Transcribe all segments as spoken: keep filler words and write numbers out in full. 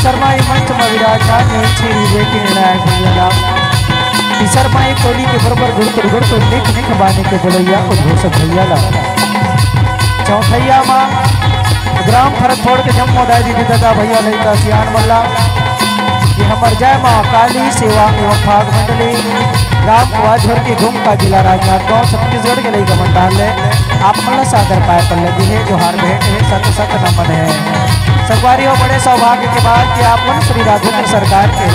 शर्मा ई मंच म विराजमान हे, छेरी बेटी निर्णायक भैया ला। ई शर्मा ई टोली के बरोबर गुड़तुर गुड़तुर निक निक बानी के बोलैया उद्घोषक भैया ला। चौथैया म ग्राम फरक फोड़ के जम्मो दाई दीदी ददा भैया लइका सियान मन ला। ये हमर जय माँ काली सेवा एवं भाग मंडली ग्राम कुआझोर के घूम का जिला राजनांदगांव छत्तीसगढ़ के लइका मंडल ले आप मन ला सादर पाए पर लगी हे, जोहार भेंट हे, सत सत नमन हे। संगवारी हो, बड़े सौभाग्य के बात कि आप मन श्री राघवेंद्र सरकार के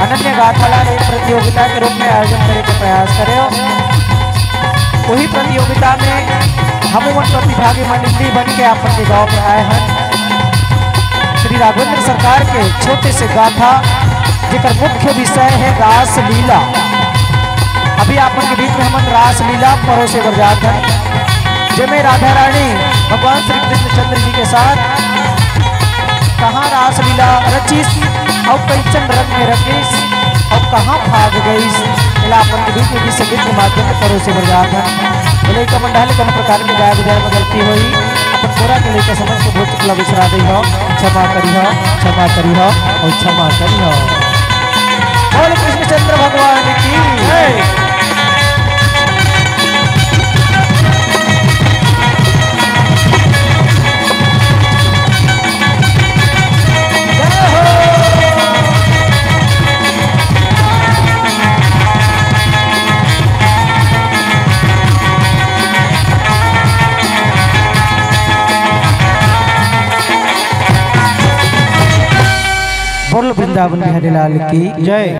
अनन्य गाथा ला एक प्रतियोगिता के रूप में आयोजन करे के प्रयास करे हो। वही प्रतियोगिता में हम मन प्रतिभागी मंडली बन के आप मन के गांव में आए हैं। श्री राघवेंद्र सरकार के छोटे से गाथा, जेकर मुख्य विषय है रासलीला। अभी आप मन के बीच में हमन रासलीला परोसे बर जात हन, जेमे राधा रानी भगवान श्री कृष्णचंद्र जी के साथ कहाँ रासलीला रचिस अउ कइसन रंग में रचिस अउ कहाँ भाग गइस, एला आप मन के बीच में गीत संगीत के माध्यम से परोसे बर जात हन। ए लइका मन डहर ले कोनो प्रकार के गाय बजाय में गलती होही, अपन बोरा के लइका समझ के भूल चुक ला बिसरा दे हो, क्षमा करी हो, क्षमा करी हो अउ क्षमा करी हो। बोल कृष्णचंद्र भगवान की जय। बोल वृंदावन बिहारी लाल की जय।